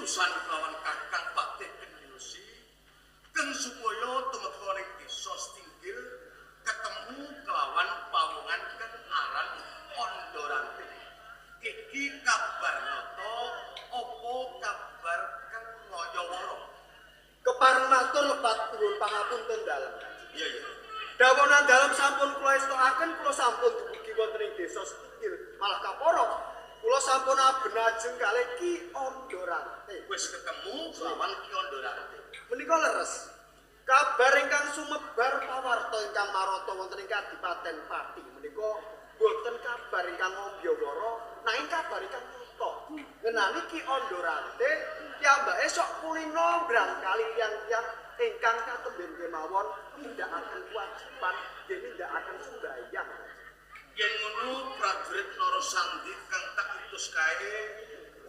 utusan kelawan Kakang Patih Kendhiwesi keng supaya tumeka ning desa Stinggil ketemu kelawan pawongan kang aran Ondorante. Iki kabar nyata apa kabar kang Ngayawara? Kepareng matur lepat nyuwun pangapunten dalem. Iya iya. Dawonan dalem sampun kula estokaken, kula sampun dumugi wonten ing desa Stinggil, malah kapara kula sampun aben-ajeng kalih Ki Ondorante. Wis ketemu kelawan Ki Ondorante. Menika leres. Kabar ingkang sumebar pawarta ingkang marata wonten ing Kadipaten Pati menika boten kabar ingkang ngombyawara nanging kabar ingkang nyata. Ngenani Ki Ondorante piyambake sok kulino brangkali tiyang-tiyang ingkang katemben kemawon nindakaken kewajiban nggih nindakaken sembahyang. Yen ngono prajurit Narasandi kang tak utus kae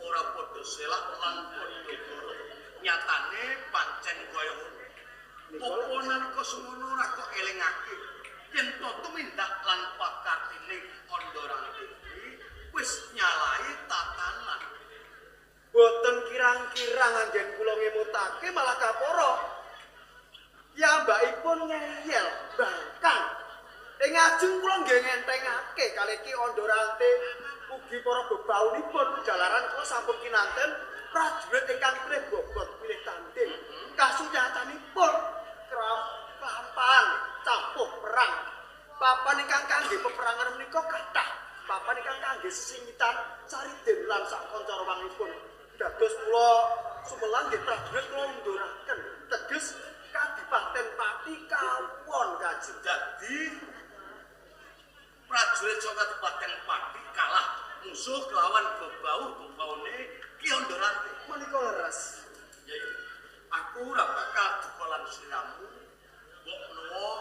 ora padha selak lan padha goro. Nyatane pancen kaya ngono. Apa nalika semono ora kok elingake yen to tumindak lan pakartine Ondorante kuwi wis nyalahi tatanan. Boten kirang-kirang anggen kula ngemutake malah kapara. Piyambakipun ngeyel bangkang. Ing ajeng kula nggih ngentengake kalih Ki Ondorante ugi para bebaunipun jalaran kula sampun kinanten prajurit ingkang pilih bobot pilih tanding. Kasunyatanipun kelampahan campuh perang. Papan ingkang kangge peperangan menika kathah. Papan ingkang kangge sesingitan saridin lan sak kanca rewangipun. Dados kula sumelang nggih prajurit kula unduraken. Teges Kadipaten Pati kawon Kanjeng. Dadi prajurit saka Kadipaten Pati kalah musuh kelawan bebau-bebaune Ki Ondorante. Menika leres. Ya ya. Aku ora bakal duka lan sliramu. Mbok menawa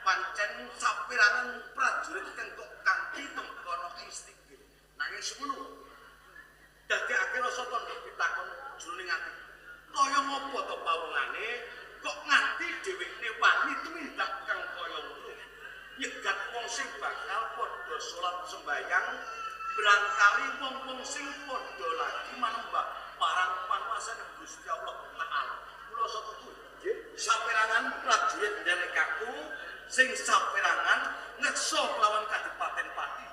pancen saperangan prajurit kang kok kanthi tumeka ana ing Stinggil. Nanging semono dadekake rasa tandha pitakon jroning ati. Kaya ngopo to pawongane kok nganti dhewekne wani tumindak kang kaya ngono? Nyegat wong sing bakal padha salat sembayang brangkali wong-wong sing padha lagi manembah marang panguwasane Gusti Allah Ta'ala. Kula saka kuwi Nggih. saperangan prajurit nderek aku sing saperangan ngeksa kelawan Kadipaten Pati.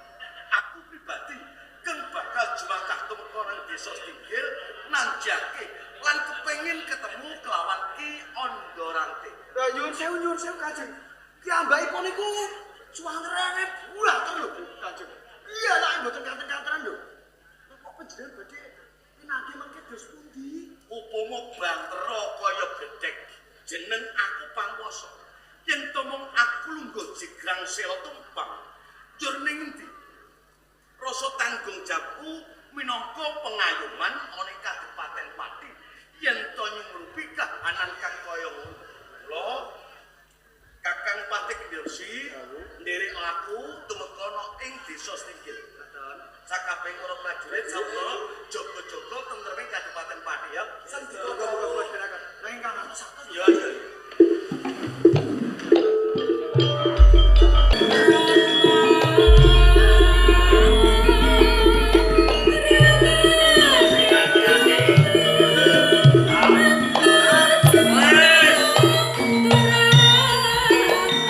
Aku pribadi kang bakal jumakah tumeka nang desa Stinggil nanjake lan kepengin ketemu kelawan Ki Ondorante. Lah nyuwun sewu Kanjeng. Piyambakipun niku suwangerane buater lho Kanjeng. Iya lak mboten kanten-kantenan lho. Kok panjenengan badhe pinanggih mangke dos pundi? Upama bantera kaya gedhek jeneng aku panguwasa. Yen to mung aku lungguh jigrang sela tumpang, njur ning endi? Rasa tanggung jawabku minangka pengayoman ana ing Kadipaten Pati yen to nyumrupi kahanan kang kaya ngono. Mula Kakang Patih Kendhiwesi nderek aku tumeka ana ing desa Stinggil. Sakabehing para prajurit sawetara jaga-jaga tentreming Kadipaten Pati ya. Sendika kula dherekaken. Nanging kang atos-atos. Ya iya.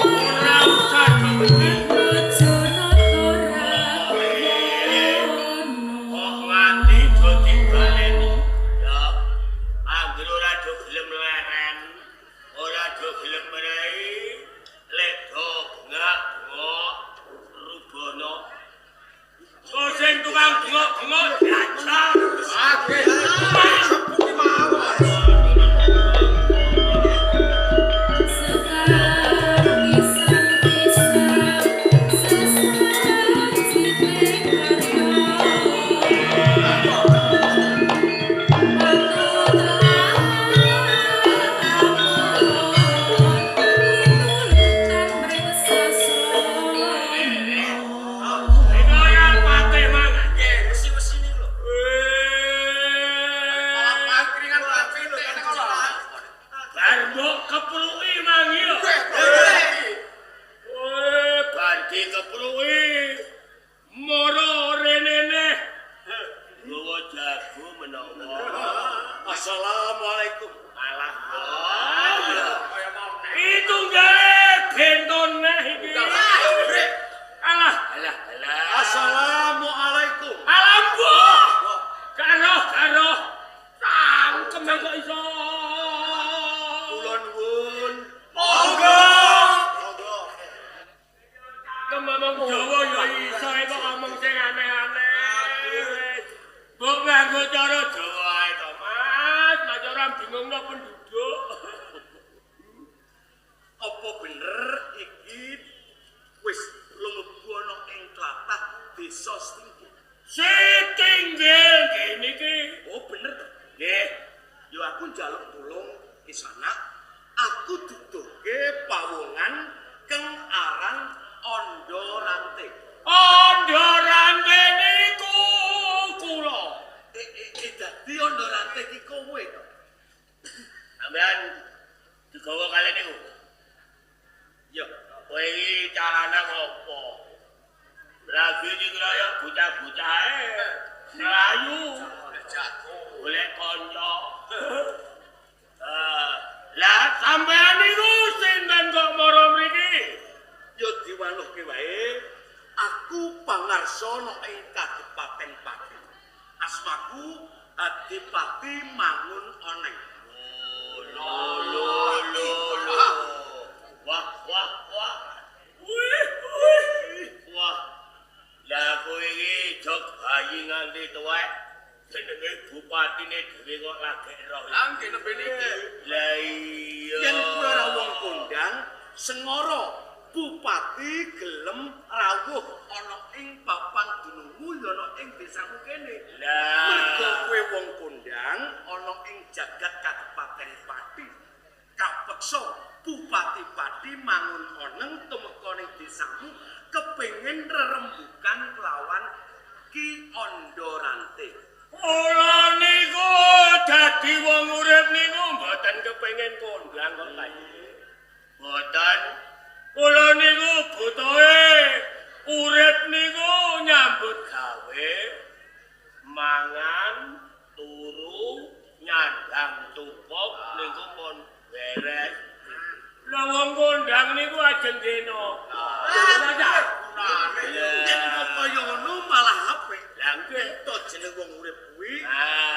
Ora usah do Kok nganti do dibaleni. Ya, aku Assalamualaikum. Alah. Itu gale benton neh iki. Alah, alah, alah. Assalamualaikum. Alah, mbuh. Karo, karo. Cangkem kok iso. Kula nuwun. Monggo. Monggo. Ngomong Jawa ya iso kok ngomong sing aneh-aneh. Mbok nganggo cara Jawa ae to, Mas. Mas ora bingungno penduduk. Apa bener iki wis lumebu ana ing tlatah desa Stinggil? Sitinggil ngene iki. Oh bener to? Nggih. Ya aku njaluk tulung Kisana. Aku duduhke pawongan kang aran Andha Rante. Andha Rante niku kula. Dadi Andha Rante iki kowe to? Sampeyan digawa kali niku. Ya, kowe iki calana ngopo? Lagi iki kaya bocah-bocah ae. Mlayu golek kanca. Lah sampeyan niku sinten kok mara mriki? Ya diwaluhke wae. Aku pangarsa ana ing Kabupaten Pati. Asmaku Adipati Mangun Oneng. Lho lho lho lho. Wah wah wah. Wih wih. Wah. Lah kowe iki jog bayi nganti tuwek. Jenenge bupatine dhewe kok lagi roh. Lah nggih nembe niki. Lah iya. Yen kowe ora wong kondang, sengara bupati gelem rawuh ana ing papan dunungmu ya ana ing desamu kene. Lah mergo kowe wong kondang ana ing jagat Kabupaten Pati. Kapeksa Bupati Pati Mangun Oneng tumeka ning desamu kepengin rerembukan kelawan Ki Andha Rante. Kula niku dadi wong urip niku mboten kepengin kondang kok ta. Mboten. Kula niku butuhe urip niku nyambut gawe, mangan, turu, nyandang cukup niku pun beres. Lah wong kondang niku ajeng dene. Yen kok kaya ngono malah apik. Lah nggih. To jeneng wong urip kuwi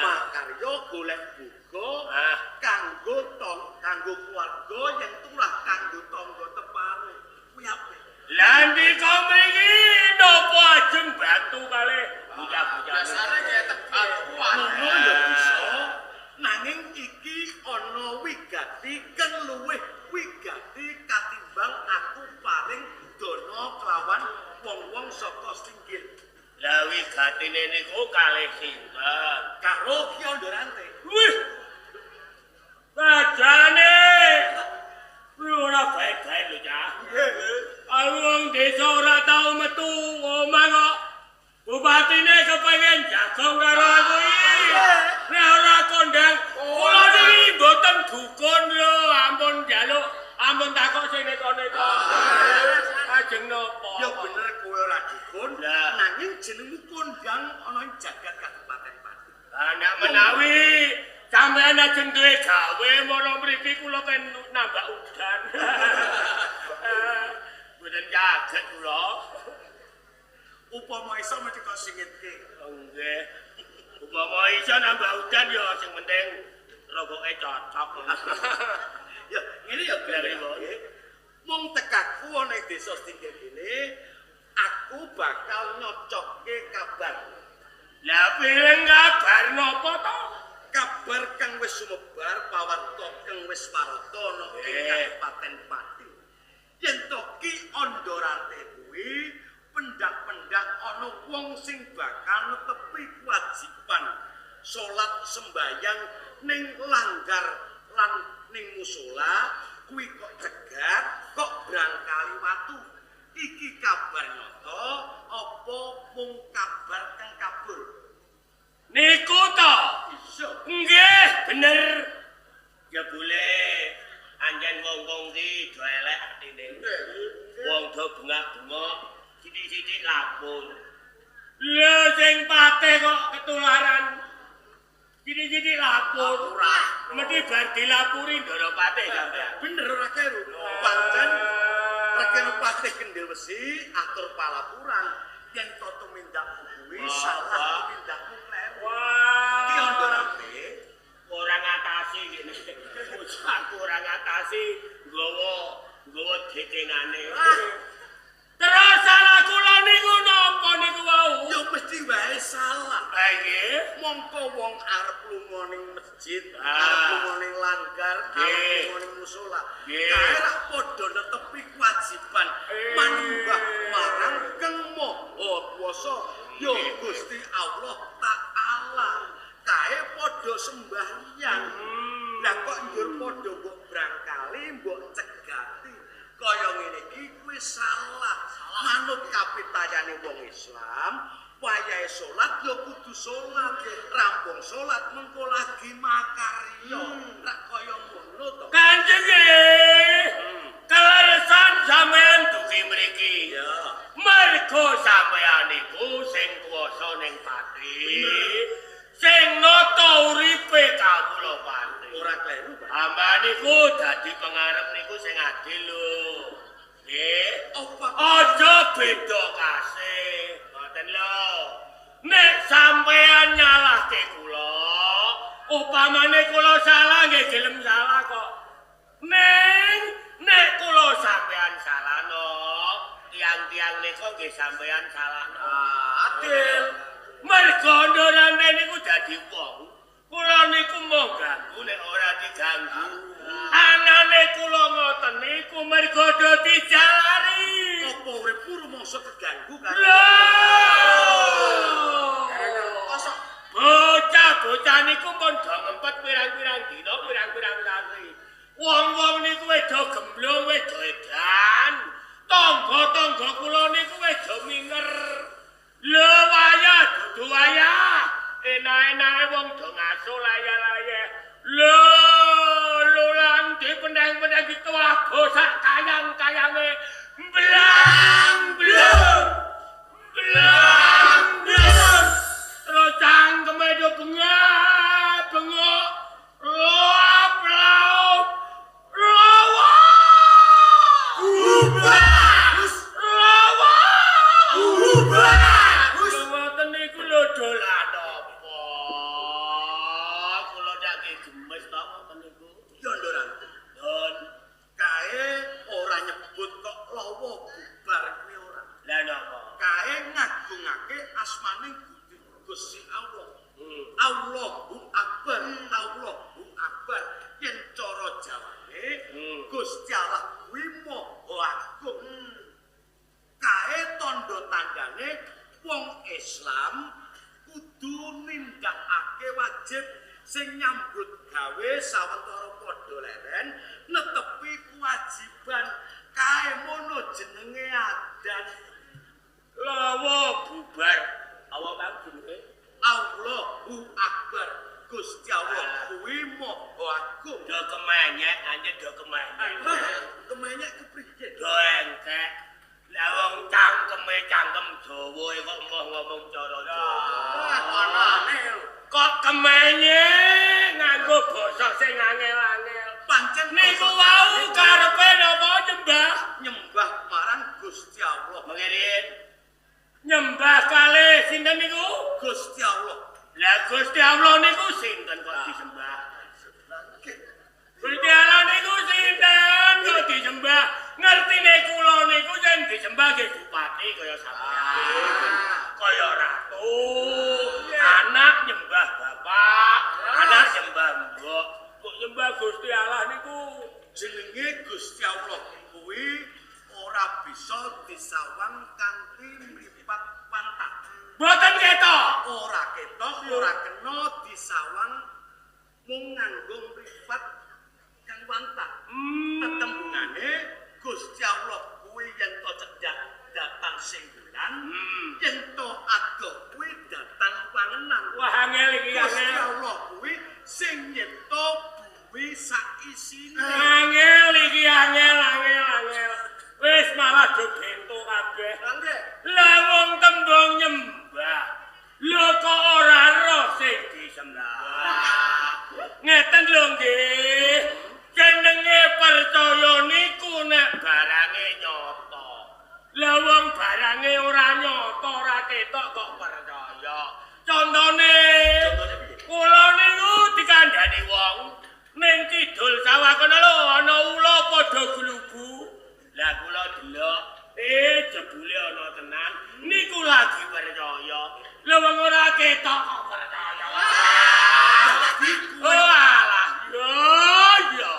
makarya golek boga kanggo kanggo keluarga yen turah kanggo tangga teparo. Kuwi apik. Lah ndika mriki napa ajeng batu kalih bocah-bocah. Biasane nggih tebatuan. Ngono ya bisa. Nanging iki ana wigati kang luwih wigati katimbang aku paring dana kelawan wong-wong saka Stinggil. Lah wigatine niku kalih sinten? Karo Ki Andha Rante. Wih. Bajane. Kuwi ora baik-baik lho, Cah. Aku wong desa ora tau metu omah kok. Bupatine kepengin jagong karo aku iki. Nek ora kondang, kula niki mboten dukun lho, ampun njaluk, ampun takok sing neka-neka. Ajeng napa? Ya bener kowe ora dukun, nanging jenengmu kondang ana ing jagat Kabupaten Pati. Lah nek menawi sampeyan ajeng duwe gawe mara mriki kula ken nambah udan. Mboten kaget kula. Upama iso mesti kok singitke. Nggih. Upama iso nambah udan ya sing penting rogoke cocok. Ya ngene ya nggih. Mung tekaku ana ing desa Stinggil kene, aku bakal nyocokke kabar. Lah pireng kabar napa to? Kabar kang wis sumebar pawarta kang wis warata ana ing Kabupaten Pati. Yen to Ki Andha Rante kuwi pendak-pendak ana wong sing bakal netepi kewajiban salat sembayang ning langgar lan ning musala kuwi kok cegat kok brangkali watu. Iki kabar nyata apa mung kabar kang kabur? Niku to. Iya. Nggih, bener. Jebule anjen wong-wong ki do elek atine. Wong do bengak-bengok, sithik-sithik lapor. Lha sing patih kok ketularan. Gini-gini lapor. Mesti bar dilapuri Ndara Patih sampean. Bener ora kleru. Pancen Rekeno Patih Kendil Wesi atur palapuran yen to tumindakmu kuwi salah tumindakmu kleru. Wah. Ki Andorante ora ngatasi ngene. Aku ora ngatasi nggawa dekengane. Terus salah kula niku napa niku wau? Ya mesti wae salah. Ha nggih. Mongko wong arep lunga ning masjid, arep lunga ning langgar, arep lunga ning musala. Kae rak padha netepi kewajiban manembah marang Kang Maha Kuwasa ya Gusti Allah Ta'ala. Kae padha sembahyang. Lah kok njur padha mbok brangkali, mbok cegati. Kaya ngene iki kuwi salah. Manut kapitayane wong Islam, wayahe salat ya kudu salat, rampung salat mengko lagi makarya. Rak kaya ngono to. Kanjeng nggih. Kaleresan sampean dugi mriki. Ya. Mergo sampean niku sing kuwasa ning pati. Sing nata uripe kawula pati. Ora kleru, Pak. Hamba niku dadi pengarep niku sing adil lho. Nggih. Apa aja beda kasih. Ngoten lho. Nek sampean nyalahke kula, upamane kula salah nggih gelem salah kok. Ning nek kula sampean salahno, tiang-tiang nika nggih sampean salahno. Adil. Mergo ndorane niku dadi wong. Kula niku mung ganggu nek ora diganggu. Anane kula ngoten niku mergo do dijalari. Apa uripku rumangsa keganggu karo lho. Bocah-bocah niku pun do ngempet pirang-pirang dina, pirang-pirang sasi. Wong-wong niku wis do gemblung, wis do edan. Tangga-tangga kula niku wis do minger. Lho wayah dudu wayah. Enak-enake wong do ngaso layah-layah. Lho lulang dipendhang-pendhang dituwago sak kayang-kayange. Blang blung. Blang blung. Terus cangkeme do bengak-bengok. Loap laop. Lawa. Ubah. Lawa. Ubah. Ngoten niku lho dolan apa? Kula ndak gemes to ngoten niku. Ya Ndorante. Don, kae ora nyebut kok lawa bubar kuwi ora. Lah napa? Kae ngagungake asmane Gusti Allah. Allahu Akbar, Allahu Akbar. Yen cara Jawane, Gusti Allah kuwi Maha Agung. Kae tandha tandane wong Islam kudu nindakake wajib sing nyambut gawe sawetara padha leren netepi kewajiban. Kae mono jenenge adan. Lawa bubar. Apa kang jenenge? Allahu Akbar. Gusti Allah kuwi Maha Agung. Do kemenyek, anjen do kemenyek. Kemenyek kepriye? Do engkek. Lah wong cangkeme cangkem Jawa kok emoh ngomong cara Jawa. Anane lho. Kok kemenyek nganggo basa sing angel-angel. Pancen niku wau karepe napa nyembah? Nyembah marang Gusti Allah. Mengirin. Nyembah kalih sinten niku? Gusti Allah. Lah Gusti Allah niku sinten kok disembah? Gusti Allah niku sinten kok disembah? Ngertine kula niku sing disembah nggih bupati kaya sampeyan. Kaya ratu. Anak nyembah bapak, anak nyembah mbok. Kok nyembah Gusti Allah niku jenenge Gusti Allah kuwi ora bisa disawang kanthi mripat pantak. Mboten ketok. Ora ketok, ora kena disawang mung nganggo mripat kang wantak. Tetembungane Gusti Allah kuwi yen to cedhak datang singgulan, yen to adoh kuwi datang pangenan. Wah angel iki angel. Gusti Allah kuwi sing nyipta bumi sak isine. Angel iki angel angel angel. Wis malah do bento kabeh. Lah wong tembung nyembah. Lho kok ora roh sing disembah. nggih. Jenenge percaya niku nek barange nyata. Lah wong barange ora nyata, ora ketok kok percaya. Contone kula niku dikandhani wong ning kidul sawah kono lho ana ula padha glugu. Lah kula delok, jebule ana tenan. Niku lagi percaya. Lah wong ora ketok kok percaya. Oh alah, yo yo.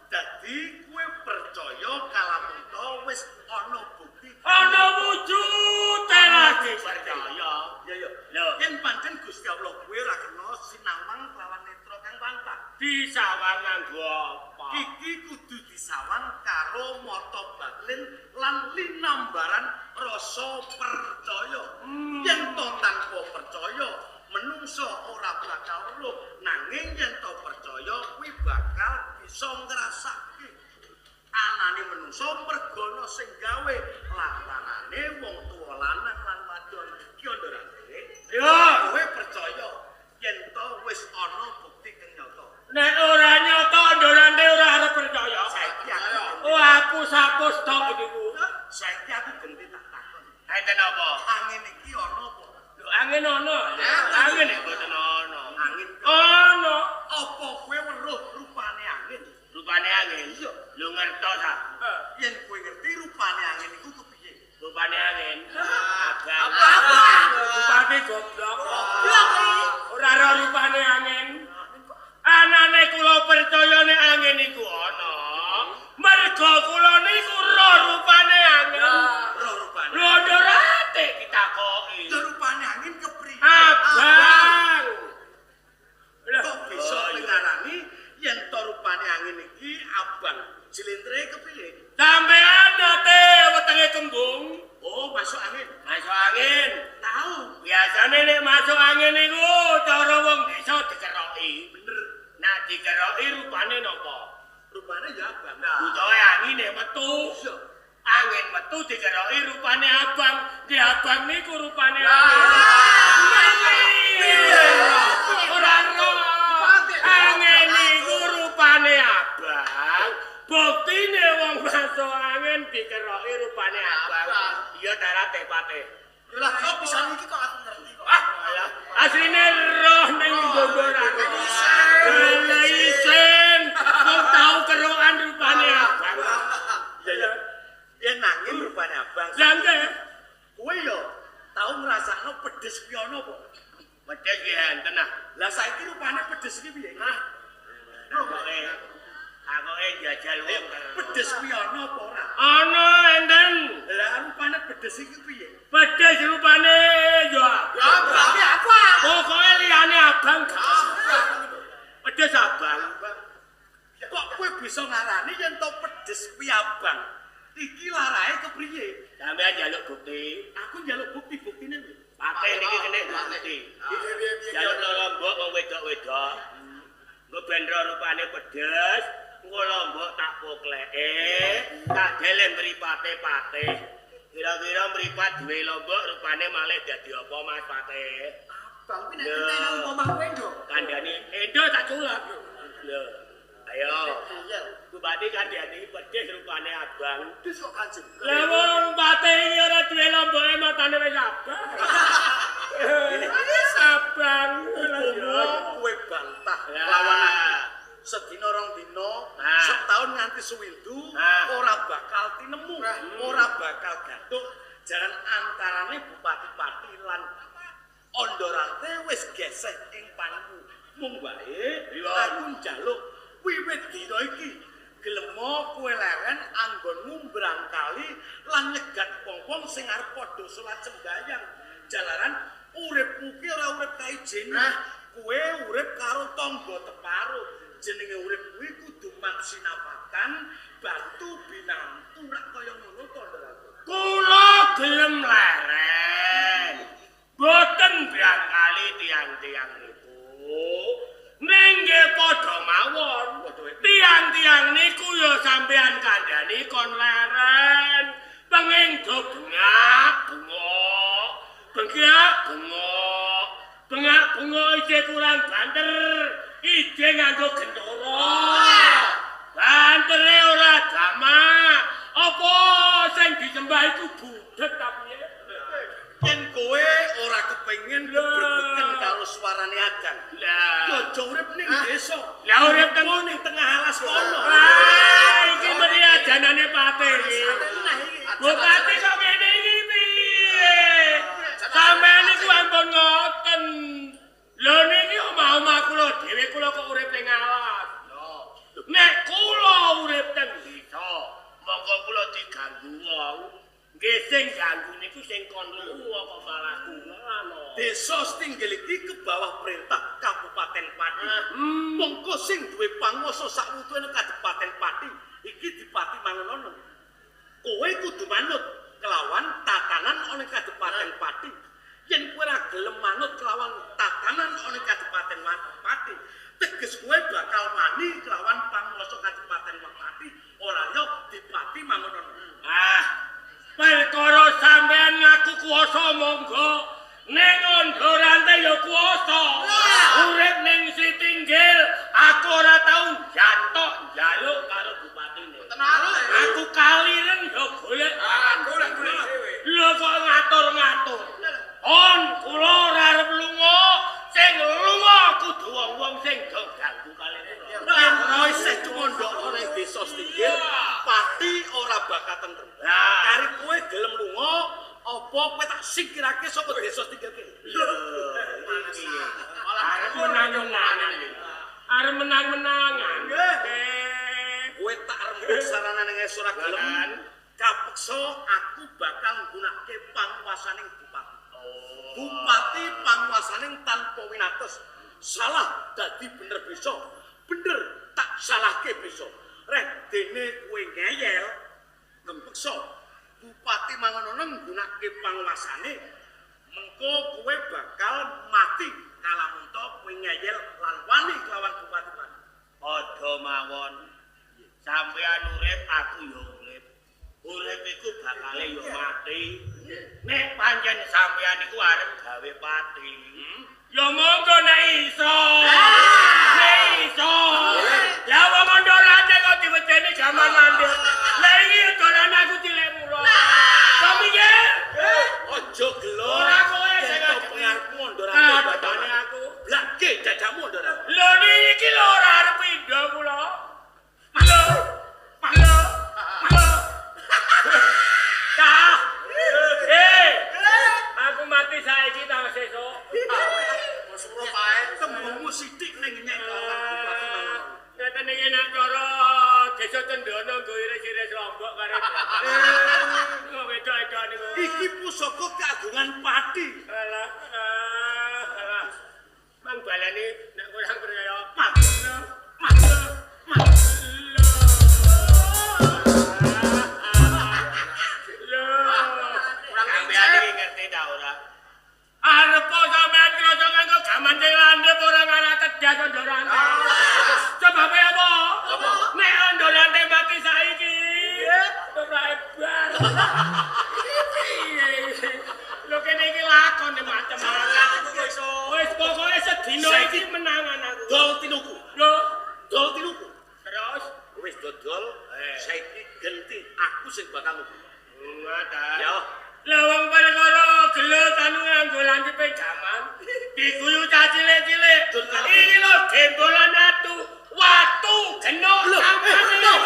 Dadi kowe percaya kalamunta wis ana bukti. Ana wujude lagi percaya. Ya ya. Lho, Yen pancen Gusti Allah kowe ora kena sinawang kelawan netra kang pantah. Disawang nganggo apa? Iki kudu disawang karo mata batin lan linambaran rasa percaya. Yen to tanpa percaya, menungso ora bakal weruh, nanging yen to percaya kuwi bakal bisa ngrasake. Anane menungso mergana sing gawe lantarane wong tuwa lanang lan wadon. Ki ndorane. Yo, Kowe percaya yen to wis ana bukti kang nyata. Nek ora nyata ndorane ora arep percaya. Saiki aku Oh, hapus-hapus tok niku. Saiki aku genti tak takon. Enten apa? Angin iki ana apa? Lho, angin ana. Angin nek mboten ana. Angin ana. Apa kowe weruh rupane angin? Rupane angin. Iya. Lho ngertos ah. Yen kowe ngerti rupane angin iku kepiye? Rupane angin. Abang. Abang. Bupati goblok. Ora ora rupane angin. Anane kula percaya nek angin iku ana. Mergo kula niku ro rupane angin. Roh rupane. Lho ndorate ditakoki. Ya rupane angin kepriye? Abang. Kok bisa ngarani yen to rupane angin iki abang? Jlentre kepiye? Sampean nate wetenge kembung. Oh, masuk angin. Masuk angin. Tahu. Biasane nek masuk angin niku cara wong desa dikeroki. Bener. Nek dikeroki rupane napa? Rupane ya abang. Utawa angine metu. Iya. Angin metu dikeroki rupane abang. Di abang niku rupane angin. Ora ro. Angin niku rupane abang. Buktine wong masuk angin dikeroki rupane abang. Iya darate pate. Lah kok pisan iki kok aku ngerti kok. Ah, alah. Asline roh ning nggon-nggonan. Lah isin. Wong tau kerokan rupane abang. Iya ya. Yen angin rupane abang. Lah nggih. Kowe yo tau ngrasakno pedes kuwi ana apa? Pedes ki enten ah. Lah saiki rupane pedes iki piye? Hah? Pokoke aku njajal wong. Pedes kuwi ana apa ora? Ana enten. Lah rupane pedes iki piye? Pedes rupane yo abang. Berarti abang. Pokoke liyane abang gak. Pedes abang. Kok kowe bisa ngarani yen to pedes kuwi abang? Iki larahe kepriye? Sampeyan njaluk bukti. Aku njaluk bukti-buktine lho. Pate niki kene bukti. Njaluk lombok wong wedok-wedok. Engko ben ro rupane pedes, engko lombok tak pokleke, tak deleh mripate pate. Kira-kira mripat duwe lombok rupane malih dadi apa Mas Pate? Abang kuwi nek entek nang omah kowe, Nduk. Kandhani endo tak culap. Lho. Ayo. Iya. Bupati kandhani pedes rupane abang. Pedes kok Kanjeng. Lah wong Pate iki ora duwe lomboke matane wis abang. Abang. Umpama kowe bantah lawan aku. Sedina rong dina, setahun nganti suwindu ora bakal tinemu, ora bakal gathuk. Jalan antarane Bupati Pati lan Ondorante wis geseh ing panemu. Mung wae aku njaluk wiwit dina iki gelemo kowe leren anggonmu mbrangkali lan nyegat wong-wong sing arep padha salat sembayang. Jalaran uripmu ki ora urip kaijene. Kowe urip karo tangga teparo. Jenenge urip kuwi kudu maksinapatan, bantu binantu rak kaya ngono to Ndorante. Kula gelem leren. Boten brangkali tiang-tiang niku. Ning nggih padha mawon. Tiang-tiang niku ya sampean kandhani kon leren. Penging do bengak bengok. Bengak bengok. Bengak bengok isih kurang banter. Ije nganggo gendoro. Ora. Bantere ora jamak. Apa sing disembah iku budhek ta piye? Yen kowe ora kepengin brebeken karo suarane adan. Lah, aja urip ning desa. Lah urip ning tengah alas kono. Ah, iki meni ajanane pate iki. Bupati kok ngene iki piye? Sampeyan niku ampun ngoten. Lho niki omah-omah kula dhewe kula kok urip ning alas. Nek kula urip teng desa, monggo kula diganggu wong. Nggih sing ganggu niku sing kon lunga kok malah kula lho. Desa Stinggil iki ke bawah perintah Kabupaten Pati. Monggo sing duwe panguwasa sakwutuhe Kabupaten Pati iki dipati mangono. Kowe kudu manut kelawan tatanan ana Kabupaten Pati. Yen kowe ora gelem manut kelawan tatanan ana Kabupaten Pati, teges kowe bakal wani kelawan panguwasa Kabupaten Pati, ora yo dipati mangono. Ah, perkara sampean ngaku kuwasa monggo. Ning Ondorante ya kuwasa. Urip ning Sitinggil, aku ora tau jantok njaluk karo bupatine. Aku kaliren ya golek. Golek dhewe. Lho kok ngatur-ngatur. On kula ora arep lunga, sing lunga kudu wong-wong sing do ganggu kaliren. Yen kowe isih cumandha ning desa Stinggil, Pati ora bakal tentrem. Kari kowe gelem lunga, apa kowe tak singkirake saka desa Stinggil ki? Arep menang-menangan. Arep menang-menangan. Kowe tak rembug sarana ning esuk ora gelem, kapeksa aku bakal nggunakake panguwasaning bupati. Bupati panguwasaning tanpa winates. Salah dadi bener bisa. Bener tak salahke bisa. Reh dene kowe ngeyel, kepeksa Bupati Mangonono nggunakake panguwasane, mengko kowe bakal mati kalamunta kowe ngeyel lan wani kelawan Bupati Pati. Padha mawon. Sampeyan urip aku ya urip. Urip iku bakale ya mati. Nek pancen sampeyan iku arep gawe pati, ya monggo nek iso. Nek iso. Lah wong Ondorante kok diwedeni jaman mandek. Lah iki dolan aku cilik mula. Kok mikir? Aja gelo. Ora kowe sing pengarepmu Ondorante batane aku. Blake dadamu Ondorante. Lho niki lho ora arep pindho kula. Lho. Lho. Cah. Aku mati saiki ta sesuk. Wis ora pae tembungmu sithik ning nyek lawan Bupati Mangono. Ngeten iki nek cara desa Cendana nggo iris-iris lombok karo. Kok wedok-wedok niku. Iki pusaka kagungan Pati. Alah. Alah. Mang baleni nek kurang percaya. Mati. Mati. Mati. Arep sampean krasa nganggo gaman sing landhep ora ngarah tedas Ondorante. Sebabe apa? Nek Ondorante mati saiki, toprake bar. Lho kene iki lakon macem-macem. Wis pokoke sedina iki menangan aku. Dol tinuku. Lho, dol tinuku. Terus wis dodol, saiki genti aku sing bakal nuku. Ngoten. Ya. Lah wong perkara gelut anu nganggo lancepe jaman diguyu cah cilik-cilik. Iki lho gembolan atu, watu genuk sampeyan.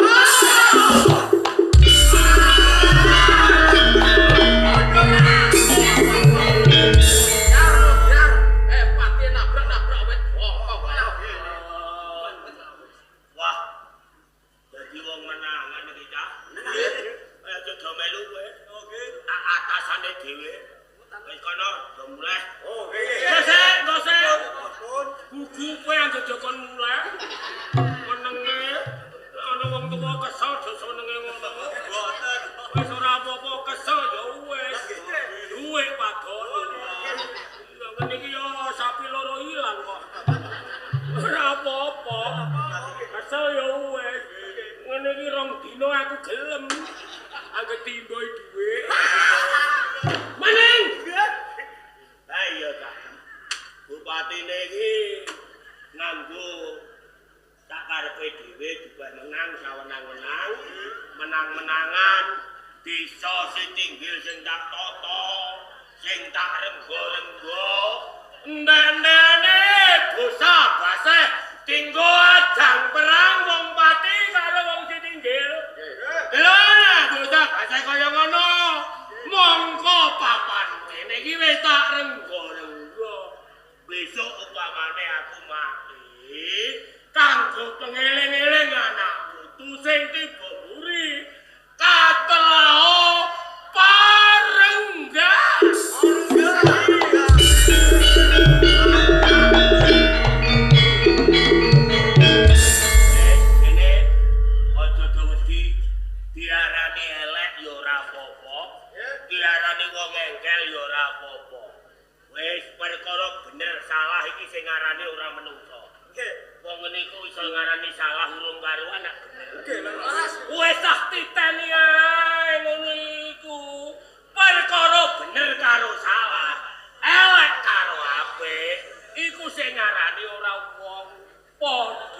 Pati nabrak-nabrak wit. Wah. Dadi wong menangan iki cah. Ayo do melu kowe. Tak atasane dhewe. Wis kono do muleh. Oh, nggih. Gosek, gosek. Gugu kowe anggere jokon muleh. Menenge ana wong tuwa kesel do senenge ngono. Mboten. Wis ora apa-apa kesel ya wis. Duwe padon. Lha ngene iki ya sapi loro ilang kok. Ora apa-apa. Kesel ya wis. Ngene iki rong dina aku gelem. Angger timboi dhuwit. Maning. Lah iya ta. Bupatine iki nganggo sak karepe karepe dhewe juga menang sawenang-wenang, menang-menangan, desa Sitinggil sing tak tata, sing tak renggo-renggo, endene basa baseh dinggo ajang perang wong Pati karo wong Sitinggil. Lha basa baseh kaya ngono. Mongko papan kene iki wis tak renggo-renggo. Besok upamane aku mati, kanggo pengeling-eling anak putu sing tiba mburi, katelao parenggas. Kene aja do wedi diarani elek ya ora apa-apa. Diarani wong engkel ya ora apa-apa. Wis perkara bener salah iki sing ngarani ora menungso. Nggih. Wong ngene iku iso ngarani salah urung karuan nek bener. Nggih, leres. Wis tak titeni ae ngono iku. Perkara bener karo salah, elek karo apik, iku sing ngarani ora wong. Padha